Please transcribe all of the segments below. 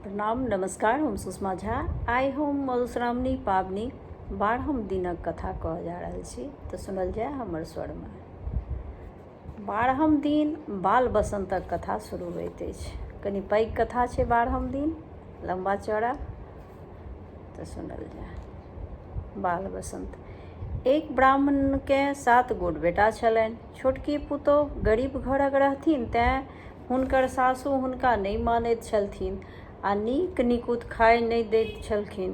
प्रणाम नमस्कार, हम सुषमा झा। आइ हम मधुश्रावणी पाबनिक 12म दिनक कथा कहऽ जा रहल छी, तऽ सुनल जाय हमर स्वरमे। 12म दिन बाल बसन्तक कथा शुरू होइत अछि। कनि पैघ कथा छै 12म दिन, लम्बा चौड़ा, तऽ सुनल जाय। बाल बसन्त। एक ब्राह्मणकेँ 7 गोट बेटा छलनि। छोटकी पुतोहु गरीब घरक रहथिन, तेँ हुनकर सासु हुनका नहि मानैत छलथिन आ नीक-निकुत खाय नहि दैत छलखिन।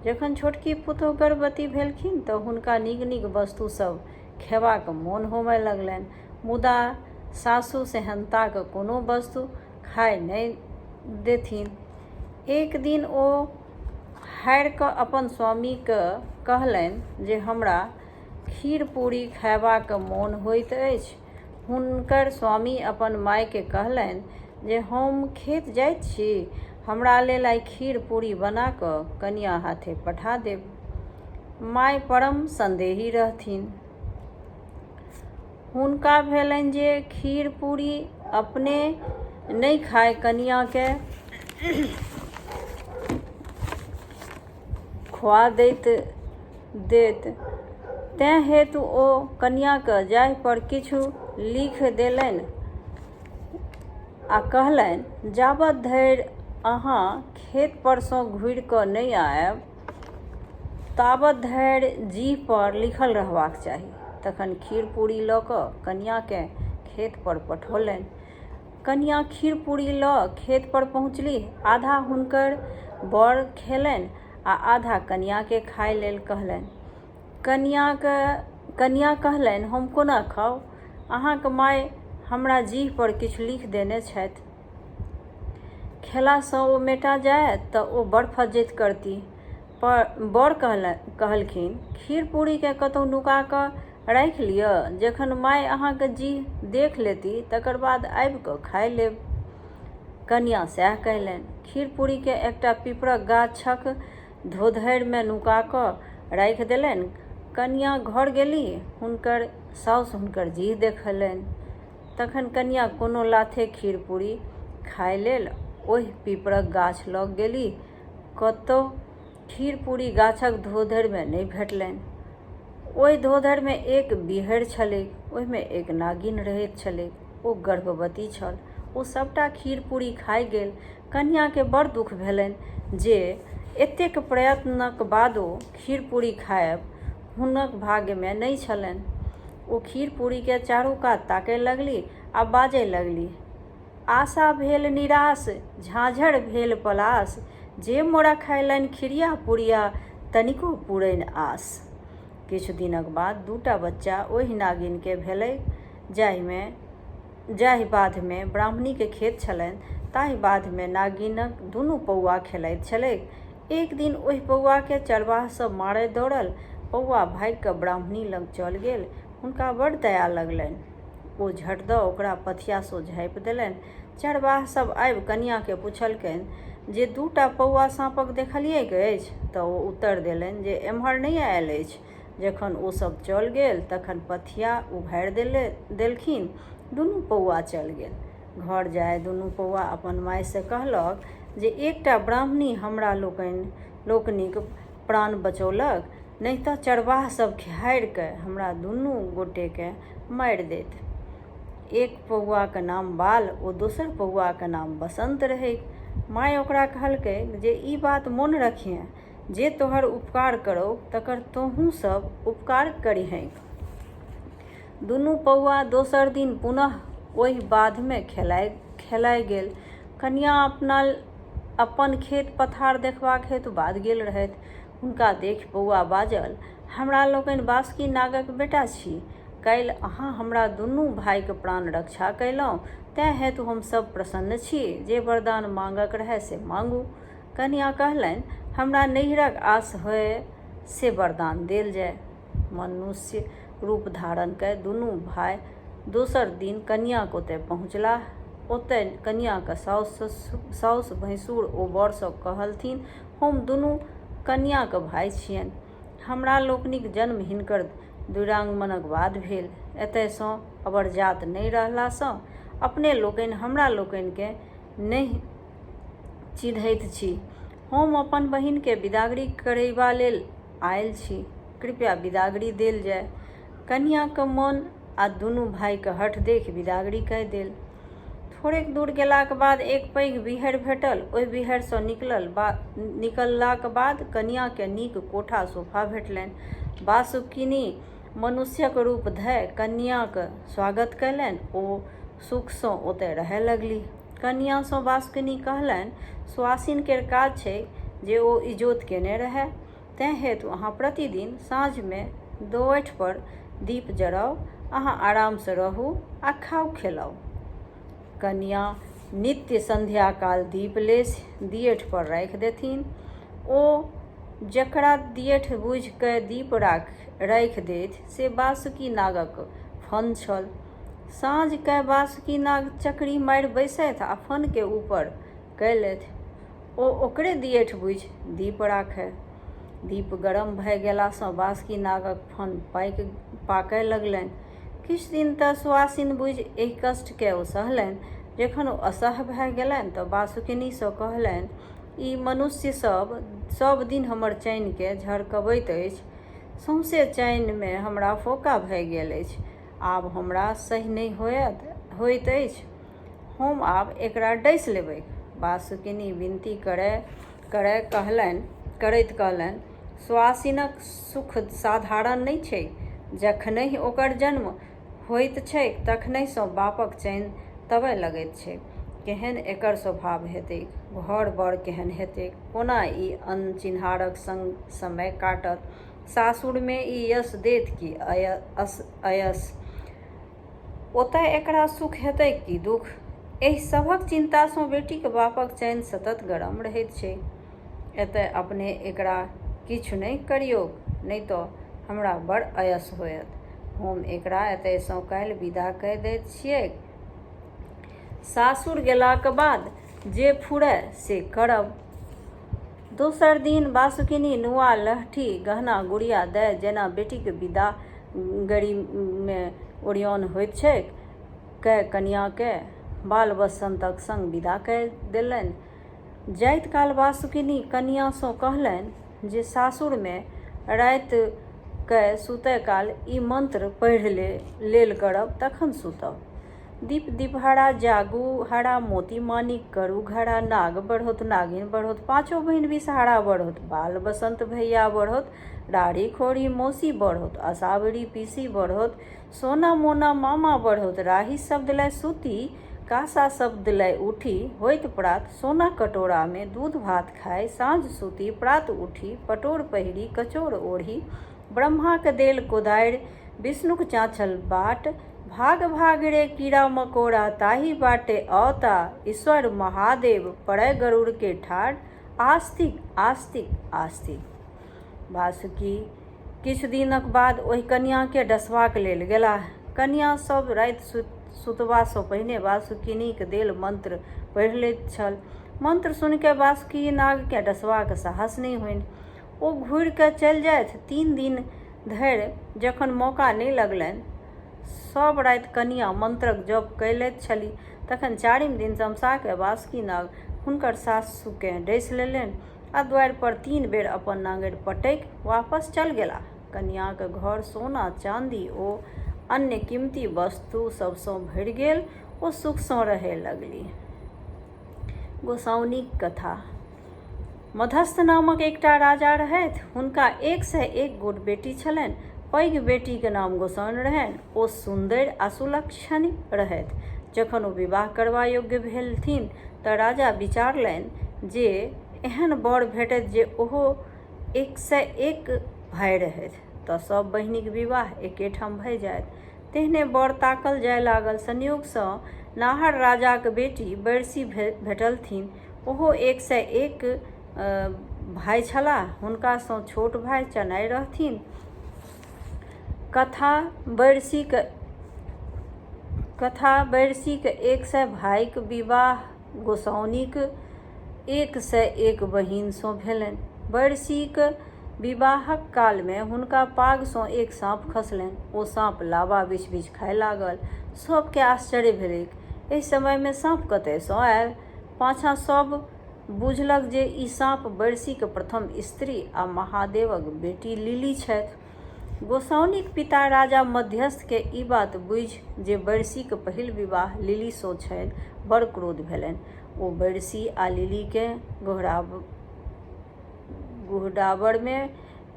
जखन छोटकी पुतोहु गर्भवती भेलखिन तँ हुनका नीक-नीक वस्तु सभ खेबाक मोन होमय लगलनि, मुदा सासु सेहन्ताक कोनो वस्तु खाय नहि देथिन। एक दिन ओ हारि कऽ अपन स्वामीकेँ कहलनि जे हमरा खीर-पूरी खयबाक मोन होइत अछि। हुनकर स्वामी अपन मायकेँ कहलनि जे हम खेत जाइत छी, हमरा लेल आइ खीर-पूरी बना कऽ कनियाँ हाथे पठा देब। माय परम संदेही रहथिन। हुनका भेलनि जे खीर-पूरी अपने नहि खाय कनियाँकेँ खुआ दैत देत। तेँ हेतु ओ कनियाँकेँ जाहि पर किछु लिखि देलनि आ कहलनि, जाबत धरि अहाँ खेत परसँ घुरि कऽ नहि आयब ताबत धरि जीह पर लिखल रहबाक चाही। तखन खीर-पूरी लऽ कऽ कनियाँकेँ खेत पर पठौलनि। कनियाँ खीर-पूरी लऽ खेत पर पहुँचलीह। आधा हुनकर बर खेलनि आ आधा कनियाँकेँ खाय लेल कहलनि। कनियाँ कहलनि, हम कोना खाउ? अहाँक माय हमरा जीह पर किछु लिखि देने छथि। खेलासँ ओ मेटा जायत तँ ओ बड़ फज्झति करतीह। बर कहलखिन, खीर-पूरीकेँ कतहु नुका कऽ राखि लिअ। जखन माय अहाँक जीह देख लेतीह तकर बाद आबि कऽ खाय लेब। कनियाँ सएह कयलनि। खीर-पूरीकेँ एकटा पीपरक गाछक धोधरिमे नुका कऽ राखि देलनि। कनियाँ घर गेलीह। हुनकर साउस हुनकर जीह देखलनि। तखन कनियाँ कोनो लाथे खीर-पूरी खाय लेल ओहि पीपरक गाछ लग गेलीह। कतहु खीर-पूरी गाछक धोधरिमे नहि भेटलनि। ओहि धोधरिमे एक बीहड़ि छलैक। ओहिमे एक नागिन रहैत छलैक। ओ गर्भवती छल। ओ सभटा खीर-पूरी खाय गेल। कनियाँकेँ बड़ दुख भेलनि जे एतेक प्रयत्नक बादो खीर-पूरी खायब हुनक भाग्यमे नहि छलनि। ओ खीर-पूरीकेँ चारू कात ताकय लगलीह आ बाजय लगलीह, आशा भेल निराश, झाँझड़ भेल पलास, जे मोरा खयलनि खिरिया पुरिया, तनिको पुरनि आस। किछु दिनक बाद दूटा बच्चा ओहि नागिनकेँ भेलैक। जाहिमे जाहि बाधमे ब्राह्मणीक खेत छलनि ताहि बाधमे नागिनक दुनू पौआ खेलाइत छलैक। एक दिन ओहि पौआकेँ चरबाह सभ मारय दौड़ल। पौआ भागि कऽ ब्राह्मणी लग चल गेल। हुनका बड़ दया लगलनि। ओ झट दऽ ओकरा पथियासँ झाँपि देलनि। चरबाह सभ आबि कनियाँकेँ पुछलकनि जे दूटा पौआ साँपक देखलिऐक अछि? तँ ओ उत्तर देलनि जे एम्हर नहि आयल अछि। जखन ओ सभ चल गेल तखन पथिया उघारि देलखिन। दुनू पौआ चल गेल। घर जाय दुनू पौआ अपन मायसँ कहलक जे एकटा ब्राह्मणी हमरा लोकनिक प्राण बचौलक, नहि तँ चरबाह सभ खेहारि कऽ हमरा दुनू गोटेकेँ मारि दैत। एक पौआक नाम बाल ओ दोसर पौआक नाम बसन्त रहैक। माय ओकरा कहलकैक जे ई बात मोन रखिहेँ जे तोहर उपकार करौक तकर तोहूँ सभ उपकार करिहैक। दुनू पौआ दोसर दिन पुनः ओहि बाधमे खेलाय गेल। कनियाँ अपन खेत-पथार देखबाक हेतु बाध गेल रहथि। हुनका देखि पौआ बाजल, हमरा लोकनि बासुकी नागक बेटा छी। काल्हि अहाँ हमरा दुनू भाइक प्राण रक्षा कयलहुँ, तेँ हेतु हम सभ प्रसन्न छी। जे वरदान माँगक रहय से माँगू। कनियाँ कहलनि, हमरा नैहरक आस होअय से वरदान देल जाय। मनुष्य रूप धारण कय दुनू भाइ दोसर दिन कनियाँक ओतय पहुँचलाह। ओतय कनियाँक साउस, भैंसुर ओ बरसँ कहलथिन, हम दुनू कनियाँक भाइ छियनि। हमरा लोकनिक जन्म हिनकर द्विरागमनक बाद भेल। एतयसँ अबरजात नहि रहलासँ अपने लोकनि हमरा लोकनिकेँ नहि चिन्हैत छी। हम अपन बहिनकेँ बिदागरी करयबा लेल आयल छी। कृपया बिदागरी देल जाय। कनियाँक मन आ दुनू भाइक हठ देखि बिदागरी कय देल। थोड़ेक दूर गेलाक बाद एक पैघ बीहरि भेटल। ओहि बीहरिसँ निकललाक बाद कनियाँकेँ नीक कोठा-सोफा भेटलनि। बासुकिनी मनुष्यक रूप धय कनियाँक स्वागत कयलनि। ओ सुखसँ ओतय रहय लगलीह। कनियाँसँ बासुकिनी कहलनि, सुआसिन केर काज छैक जे ओ इजोत केने रहय। तेँ हेतु अहाँ प्रतिदिन साँझमे दोअठि पर दीप जराउ। अहाँ आरामसँ रहू आ खाउ-खेलाउ। कनियाँ नित्य संध्याकाल दीप लेसि दियठि पर राखि देथिन। ओ जकरा दियठि बूझि कए दीप राखि देथि से बासुकी नागक फन छल। साँझ कए बासुकी नाग चकरी मारि बैसथि आ फनकेँ ऊपर कए लेथि। ओ ओकरे दियठि बूझि दीप राखय। दीप गरम भए गेलासँ बासुकी नागक फन पाकय लगलनि। किछु दिन तँ सुआसिन बूझि एहि कष्टकेँ ओ सहलनि। जखन ओ असह्य भए गेलनि तँ बासुकिनीसँ कहलनि, ई मनुष्य सभ सभ दिन हमर चैनकेँ झरकबैत अछि। सौंसे चैनमे हमरा फोका भए गेल अछि। आब हमरा सहि नहि होइत अछि। हम आब एकरा डसि लेबैक। बासुकिनी विनती करैत कहलनि, सुआसिनक सुख साधारण नहि छैक। जखनहि ओकर जन्म होइत छैक तखनहिसँ बापक चैन तबय लगैत छैक। केहन एकर स्वभाव हेतैक? घर-बर केहन हेतैक? कोना ई अनचिन्हारक संग समय काटत? सासुरमे ई यश देत कि अयश? ओतय एकरा सुख हेतैक कि दुख? एहि सभक चिन्तासँ बेटीक बापक चैन सतत गरम रहैत छैक। एतय अपने एकरा किछु नहि करियौक, नहि तँ हमरा बड़ अयश होयत। हम एकरा एतयसँ काल्हि विदा कय दैत छिऐक। सासुर गेलाक बाद जे फुरय से करब। दोसर दिन बासुकिनी नुआ, लहठी, गहना-गुड़िया दय जेना बेटीक विदागरीमे ओरियान होइत छैक, कय कनियाँकेँ बाल-बसन्तक संग विदा कय देलनि। जाइत काल बासुकिनी कनियाँसँ कहलनि जे सासुरमे राति कय सुतय काल ई मंत्र पढ़ि लेल करब तखन सुतब। दीप दीपहरा जागू हरा मोती मानिक करू घरा नाग बढ़ोत नागिन बढ़ोत पाँचो बहिन विषहारा बढ़ोत बाल बसंत भैया बढ़ोत राड़ी खोड़ी मौसी बढ़ोत असावरी पीसी बढ़ोत सोना मोना मामा बढ़ोत राही शब्द लय सूती कासा शब्द लय उठी होइत प्रात सोना कटोरामे दूध भात खाय साँझ सूती प्रात उठी पटोर पहिरी कचोर ओढ़ी ब्रह्माक देल कोदारि विष्णुक चाँछल बाट भाग भाग रे कीड़ा मकोड़ा ताहि बाटे औता ईश्वर महादेव पड़य गरुड़ के ठाढ़ आस्तिक आस्तिक आस्तिक। बासुकी किछु दिनक बाद ओहि कनियाँकेँ डसबाक लेल गेलाह। कनियाँ सभ राति सुतबासँ पहिने बासुकिनीक देल मंत्र पढ़ि लैत छल। मंत्र सुनि कए बासुकी नागकेँ डसबाक साहस नहि होइन। ओ घुरि कए चलि जाथि। तीन दिन धरि जखन मौका नहि लगलनि, सभ राति कनियाँ मंत्रक जप कए लैत छलीह। तखन चारिम दिन तमसा कए बासुकी नाग हुनकर सासुकेँ डसि लेलनि आ द्वारि पर तीन बेर अपन नाङरि पटकि वापस चल गेलाह। कनियाँक घर सोना, चाँदी ओ अन्य कीमती वस्तु सभसँ भरि गेल। ओ सुखसँ रहए लगलीह। गोसाउनिक कथा। मधस्थ नामक एकटा राजा रहथि। हुनका 101 गोट बेटी छलनि। पैघ बेटीक नाम गोसाउनि रहनि। ओ सुन्दरि आ सुलक्षणि रहथि। जखन ओ विवाह करबा योग्य भेलथिन तँ राजा विचारलनि जे एहन वर भेटत जे ओहो 101 भाइ रहथि तँ सभ बहिनिक विवाह एके ठाम भए जायत। तेहने वर ताकल जाय लागल। संयोगसँ नाहर राजाक बेटी बैरसी भेटलथिन। ओहो 101 भाइ छलाह। हुनकासँ छोट भाइ चनाइ रहथिन। कथा बैरसीक 100 भाइक विवाह गोसाउनिक 101 बहिनसँ भेलनि। बैरसीक विवाहक कालमे हुनका पागसँ एक साँप खसलनि। ओ साँप लाबा बिछि-बिछि खाय लागल। सभकेँ आश्चर्य भेलैक। एहि समयमे साँप कतयसँ आयल? पाछाँ सभ बुझलक जे ई साँप बैरसीक प्रथम स्त्री आ महादेवक बेटी लिली छथि। गोसाउनिक पिता राजा मध्यस्थकेँ ई बात बुझि जे बैरसीक पहिल विवाह लिलीसँ छनि, बड़ क्रोध भेलनि। ओ बैरसी आ लिलीकेँ गुहडाबरमे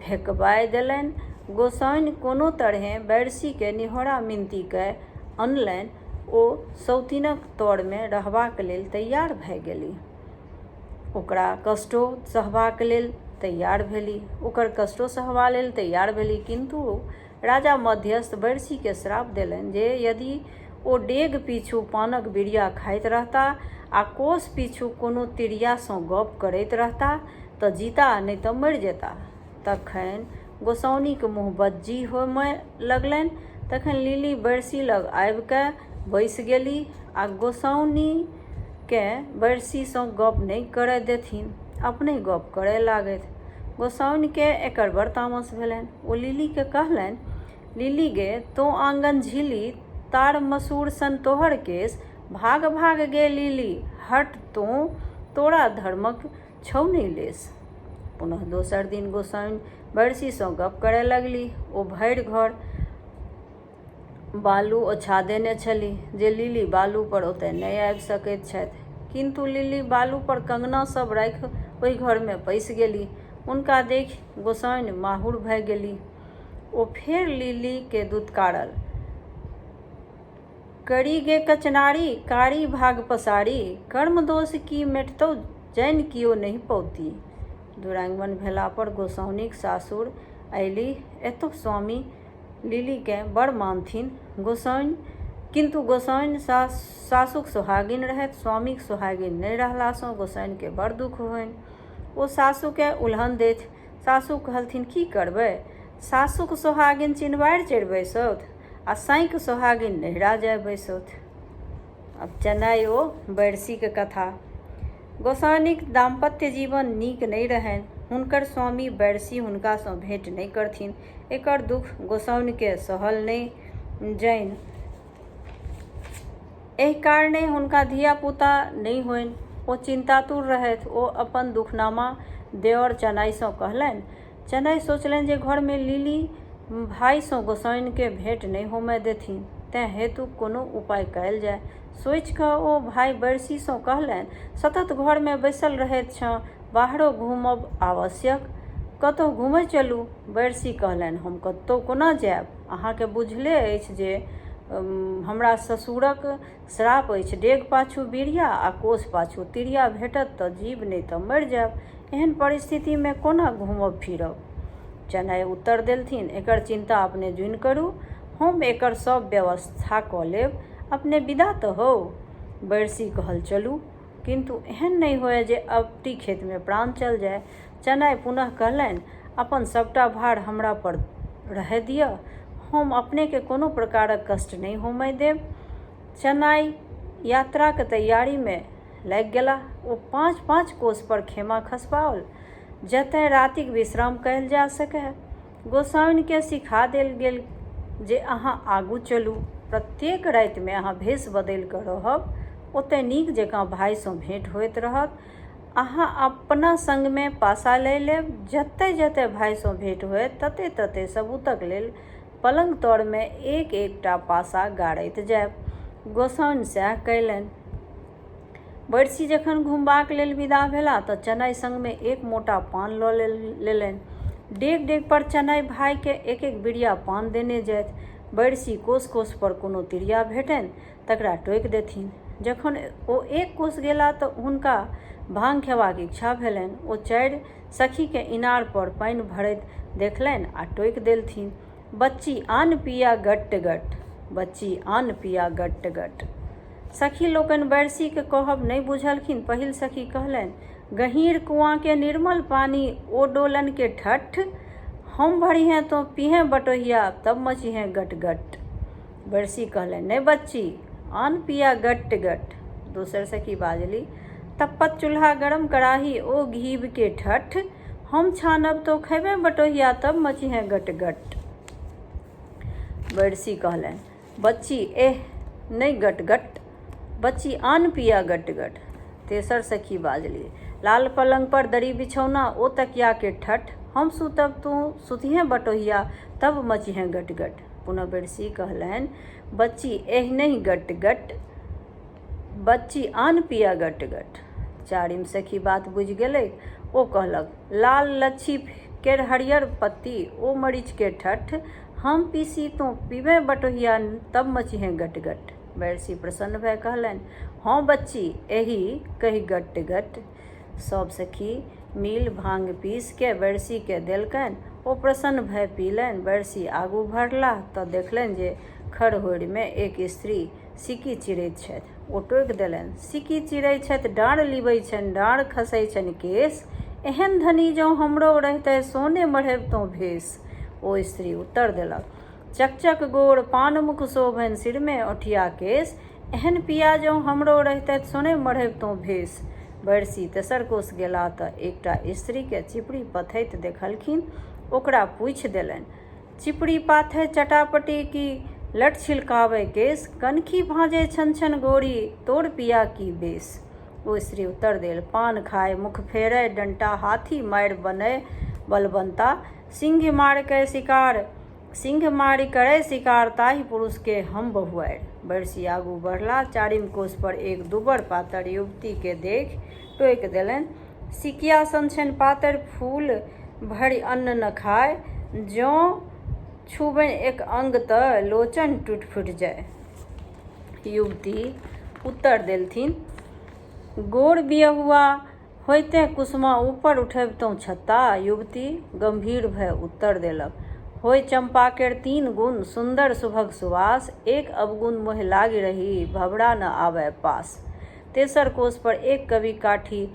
फेकबाय देलनि। गोसाउनि कोनो तरहेँ बैरसीकेँ निहोरा-मिनती कए अनलनि। ओ सौतिनक तरमे रहबाक लेल तैयार भए गेलीह। ओकरा कष्टो सहबाक लेल तैयार भेलीह। ओकर कष्टो सहबा लेल तैयार भेलीह। किन्तु राजा मध्यस्थ बैरसीकेँ श्राप देलनि जे यदि ओ डेग पीछू पानक बिड़िया खाइत रहताह आ कोस पीछू कोनो तिरियासँ गप्प करैत रहताह तँ जीताह नहि तँ मरि जेताह। तखन गोसाउनिक मुँह बज्जी होमय लगलनि। तखन लिली बैरसी लग आबि कए बैसि गेलीह आ गोसाउनिकेँ बैरसीसँ गप्प नहि करय देथिन। अपनहि गप्प करय लागथि। गोसाउनिकेँ एकर बड़ तामस भेलनि। ओ लिलीकेँ कहलनि, लिली गे, तोँ आँगन झिल्ली, तार मसूर सन तोहर केश, भाग-भाग गे लिली, हट तोँ, तोरा धर्मक छौ नहि लेश। पुनः दोसर दिन गोसाउनि बैरसीसँ गप्प करय लगलीह। ओ भरि घर बालु ओछा देने छलीह जे लिली बालु पर ओतय नहि आबि सकैत छथि। किन्तु लिली बालु पर कंगना सभ राखि ओहि घरमे पैसि गेलीह। हुनका देखि गोसाउनि माहुर भए गेलीह। ओ फेर लिलीकेँ दुत्कारल, करी गे कचनारी, कारी भाग पसारी, कर्म दोष की मेटतौ जानि कियो नहि पौती। दुरागमन भेलापर गोसाउनिक सासुर अयलीह। एतहु स्वामी लिलीकेँ बड़ मानथिन। गोसाउनि किन्तु गोसाउनि सासुक सोहागिन रहथि। स्वामीक सोहागिन नहि रहलासँ गोसाउनिकेँ बड़ दुख होइनि। ओ सासुकेँ उलहन देथि। सासु कहलथिन, की करबै? सासुक सोहागिन चिनवारि चढ़ि बैसौथ आ साँइक सोहागिन नैहरा जाय बैसौथ। आब चेन्नइ ओ बैरसीक कथा। गोसाउनिक दाम्पत्य जीवन नीक नहि रहनि। हुनकर स्वामी बैरसी हुनकासँ भेँट नहि करथिन। एकर दुख गोसाउनिकेँ सहल नहि जाइन। एहि कारणेँ हुनका धिया-पुता नहि होइन। ओ चिन्तातुर रहथि। ओ अपन दुखनामा देओर चनाइसँ कहलनि। चनाइ सोचलनि जे घरमे लिली भाइसँ गोसाउनिकेँ भेँट नहि होमय देथिन। तेँ हेतु कोनो उपाय कयल जाय। सोचि कऽ ओ भाइ बैरसीसँ कहलनि, सतत घरमे बैसल रहैत छँ, बाहरो घूमब आवश्यक। कतहु घूमय चलू। बैरसी कहलनि, हम कतहु कोना जायब? अहाँकेँ बुझले अछि जे हमरा ससुरक श्राप अछि। डेग पाछू बिरिया आ कोस पाछू तिरिया भेटत तँ जीब नहि तँ मरि जायब। एहन परिस्थितिमे कोना घूमब-फिरब? चेन्नइ उत्तर देलथिन, एकर चिन्ता अपने जुनि करू। हम एकर सभ व्यवस्था कऽ लेब। अपने विदा तँ होउ। बैरसी कहल, चलू। किन्तु एहन नहि होअय जे अपटी खेतमे प्राण चल जाय। चेन्नइ पुनः कहलनि, अपन सभटा भार हमरा पर रहय दिअ। हम अपनेकेँ कोनो प्रकारक कष्ट नहि होमय देब। चेन्नइ यात्राक तैयारीमे लागि गेलाह। ओ पाँच-पाँच कोस पर खेमा खसबाओल, जतय रातिक विश्राम कयल जा सकय। गोसाउनिकेँ सिखा देल गेल जे अहाँ आगू चलू। प्रत्येक रातिमे अहाँ भेष बदलि कऽ रहब। ओतय नीक जकाँ भाइसँ भेँट होइत रहत। अहाँ अपना संगमे पासा लय लेब। जतय-जतय भाइसँ भेँट होयत ततय-ततय सबूतक लेल पलंग तरमे एक-एकटा पासा गाड़ैत जायब। गोसाउनि सैह कयलनि। बैरसी जखन घुमबाक लेल विदा भेलाह तँ चनाइ संगमे एक मोटा पान लऽ लेलनि। डेग-डेग पर चनाइ भाइकेँ एक-एक बिड़िया पान देने जाथि। बैरसी कोस-कोस पर कोनो तिरिया भेटनि तकरा टोकि देथिन। जखन ओ एक कोस गेलाह तँ हुनका भाङ खेबाक इच्छा भेलनि। ओ चारि सखीकेँ इनार पर पानि भरैत देखलनि आ टोकि देलथिन, बच्ची आन पिया गट्ट-गट्ट, बच्ची आन पिया गट्ट-गट्ट। सखी लोकनि बैरसीक कहब नहि बुझलखिन। पहिल सखी कहलनि, गहींर कुआँके निर्मल पानि ओ डोलन के ठट्ठ, हम भरिहें तोँ पीहें बटोहिया तब मचिहें गट-गट। बैरसी कहलनि, नहि बच्ची, आन पिया गट्ट-गट्ट। दोसर सखी बाजलि, तप्पत चूल्हा गरम कड़ाही ओ घीब के ठट्ठ, हम छानब तोँ खयबें बटोहिया तब मचिहें गट-गट। बैरसी कहलनि, बच्ची एह, नहि गट-गट, बच्ची आन पिया गट-गट। तेसर सखी बाजलि, लाल पलंग पर दरी बिछौना ओ तकिया के ठठ, हम सूतब तूँ सुतिहें बटोहिया तब मचिहें गट गट। पुनः बैरसी कहलनि, बच्ची एहि नहि गट गट, बच्ची आन पिया गट गट। चारिम सखी बात बुझि गेलैक। ओ कहलक, लाल लच्छी केर हरियर पत्ती ओ मरीच के ठट्ठ, हम पीसी तोँ पीबें बटोहिया तब मचिहें गट गट। बैरसी प्रसन्न भए कहलनि, हँ बच्ची, एहि कहि गट गट। सभ सखी मिल भाँग पीसि कए बैरसीकेँ देलकनि। ओ प्रसन्न भए पीलनि। बैरसी आगू बढ़लाह तँ देखलनि जे खरहोरिमे एक स्त्री सिक्की चिरैत छथि। ओ टोकि देलनि, सिक्की चिरै छथि डाँड़ लिबै छनि, डाँड़ खसै छनि केश। एहन धनी जौं हमरो रहितय सोने मढ़बितहुँ भेष। ओ स्त्री उत्तर देलक, चकचक गोर पानमुख शोभनि सिरमे औंठिया केश। एहन पिया जौं हमरो रहितथि सोने मढ़बितहुँ भेष। बैरसी तेसर कोस गेलाह तँ एकटा स्त्रीकेँ चिपड़ी पथैत देखलखिन। ओकरा पूछि देलनि, चिपड़ी पाथै चटापटी की लट छिलकाबै केश, कनखी भाँजै छन छन गोरी तोर पिया की बेस। ओ स्त्री उत्तर देल, पान खाय मुख फेरय डंटा हाथी मारि बनय बलबन्ता, सिंह मारि कय शिकार सिंह मारि करय शिकार ताहि पुरुष के हम बहुआरि। बैरसी आगू बढ़ला, चारिम कोस पर एक दुबर पातर युवती के देखि टोकि देलनि, सिकिया सन छनि पातरि फूल भरि अन्न न खाय, जँ छूबनि एक अंग तऽ लोचन टूटि फूटि जाय। युवती उत्तर देलथिन, गोर बियहुआ होइते कुसुमा ऊपर उठबितहुँ छत्ता। युवती गम्भीर भए उत्तर देलक, होय चम्पा केर तीन गुण, सुन्दर सुभग सुवास, एक अवगुण मोहि लागि रही, भभरा न आबय पास। तेसर कोस पर एक कवि काठी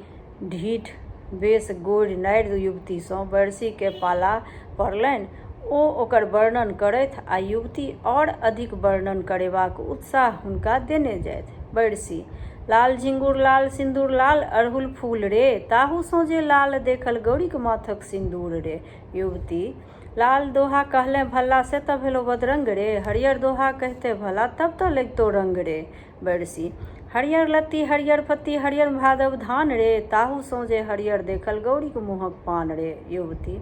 ढीठ बेस गोरि नारि युवतीसँ बैरसीकेँ पाला पड़लनि। ओ ओकर वर्णन करथि आ युवती आओर अधिक वर्णन करेबाक उत्साह हुनका देने जाथि। बैरसी, लाल झिंगुर लाल सिन्दूर लाल अड़हुल फूल रे, ताहूसँ जे लाल देखल गौरीक माथक सिन्दूर रे। युवती, लाल दोहा कहलेँ भल्ला से तऽ भेलौ बदरंग रे, हरियर दोहा कहिते भला तब तऽ लगितौ रंग रे। बैरसी, हरियर लत्ती हरियर पत्ती हरियर भादव धान रे, ताहूसँ जे हरियर देखल गौरीक मुँहक पान रे। युवती,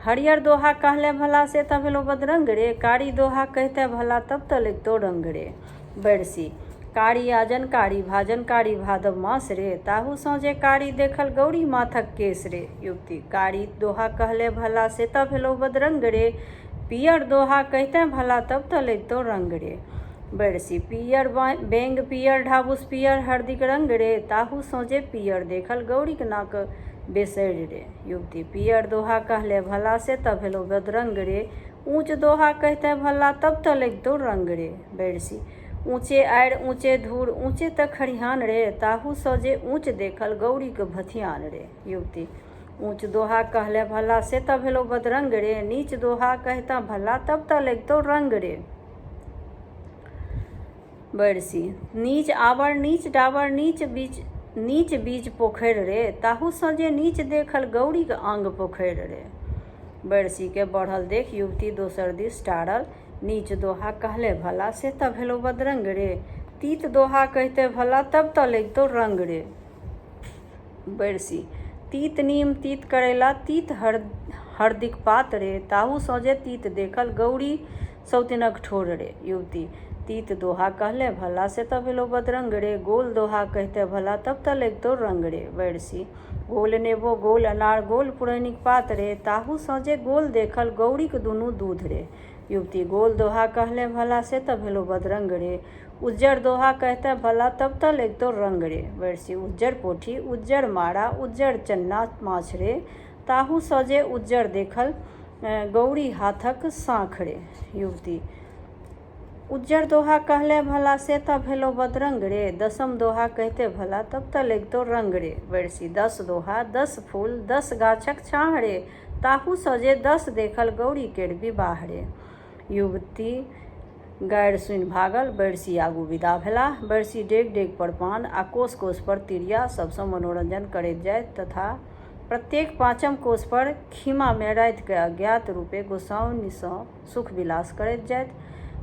हरियर दोहा कहलेँ भला से तऽ भेलौ बदरंग रे, कारी दोहा कहिते भला तब तऽ लगितौ रंग रे। बैरसी, कारी आजन कारी भाजन कारी भादव मास रे, ताहूसँ जे कारी देखल गौरी माथक केश रे। युवती, कारी दोहा कहलेँ भला से तऽ भेलौ बदरंग रे, पियर दोहा कहिते भला तब तऽ लगितौ रंग रे। बैरसी, पियर बेंग पियर ढाबुस पियर हरदिक रंग रे, ताहूसँ जे पियर देखल गौरीक नाक बेसरि रे। युवती, पियर दोहा कहले भला से तऽ भेलौ बदरंग रे, ऊँच दोहा कहिते भला तब तऽ लगितौ रंग रे। बैरसी, ऊँचे आड़ि ऊँचे धूर ऊँचे तऽ खरिहान रे, ताहूसँ जे ऊँच देखल गौरीक भथियान रे। युवती, ऊँच दोहा कहले भला से तऽ भेलौ बदरंग रे, नीच दोहा कहितँ भला तब तऽ लगितौ रंग रे। बैरसी, नीच आबर नीच डाबर नीच बीच नीच बीच पोखरि रे, ताहूसँ जे नीच देखल गौरीक आंग पोखरि रे। बैरसीकेँ बढ़ल देख युवती दोसर दिस टारल, नीच दोहा कहले भला से तऽ भेलौ बदरंग रे, तीत दोहा कहिते भला तब तऽ लगितौ रंग रे। बैरसी, तीत नीम तीत करैला तीत हरदिक पात रे, ताहूसँ जे तीत देखल गौरी सौतिनक ठोर रे। युवती, तीत दोहा कहले भला से तऽ भेलौ बदरंग रे, गोल दोहा कहिते भला तब तऽ लगितौ रंग रे। बैरसी, गोल नेबो गोल अनार गोल पुरैनिक पात रे, ताहूसँ जे गोल देखल गौरीक दुनू दूध रे। युवती, गोल दोहा कहले भला से तऽ भेलौ बदरंग रे, उज्जर दोहा कहते भला तब तऽ लगितौ रंग रे। बैरसी, उज्जर पोठी उज्जर मारा उज्जर चन्ना माछ रे, ताहूसँ जे उज्जर देखल गौरी हाथक साँख रे। युवती, उज्जर दोहा कहले भला से तऽ भेलौ बदरंग रे, दसम दोहा कहिते भला तब तऽ लगितौ रंग रे। बैरसी, 10 दोहा 10 फूल 10 गाछक छाँह रे, ताहूसँ जे 10 देखल गौरी केर विवाह रे। युवती गारि सुनि भागल। बैरसी आगू विदा भेलाह। बैरसी डेग-डेग पर पान आ कोस-कोस पर तिरिया सभसँ मनोरंजन करैत जाइत तथा प्रत्येक पाँचम कोस पर खीमामे राति कए अज्ञात रूपेँ गोसाउनिसँ सुख-विलास करैत जाइत।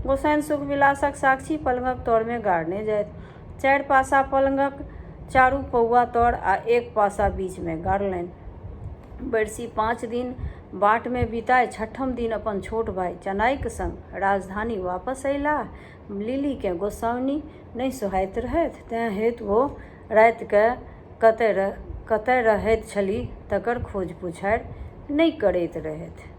गोसाउनि सुख-विलासक साक्षी पलंगक तरमे गाड़ने जाइत। चारि पासा पलंगक चारू पौआ तर आ एक पासा बीचमे गाड़लनि। बैरसी 5 दिन बाटमे बिताय छठम दिन अपन छोट भाइ चनाइक संग राजधानी वापस अयलाह। लिलीकेँ गोसाउनि नहि सोहाइत रहथि, तेँ हेतु ओ रातिकेँ कतय रहैत छलीह तकर खोज-पुछारि नहि करैत रहथि।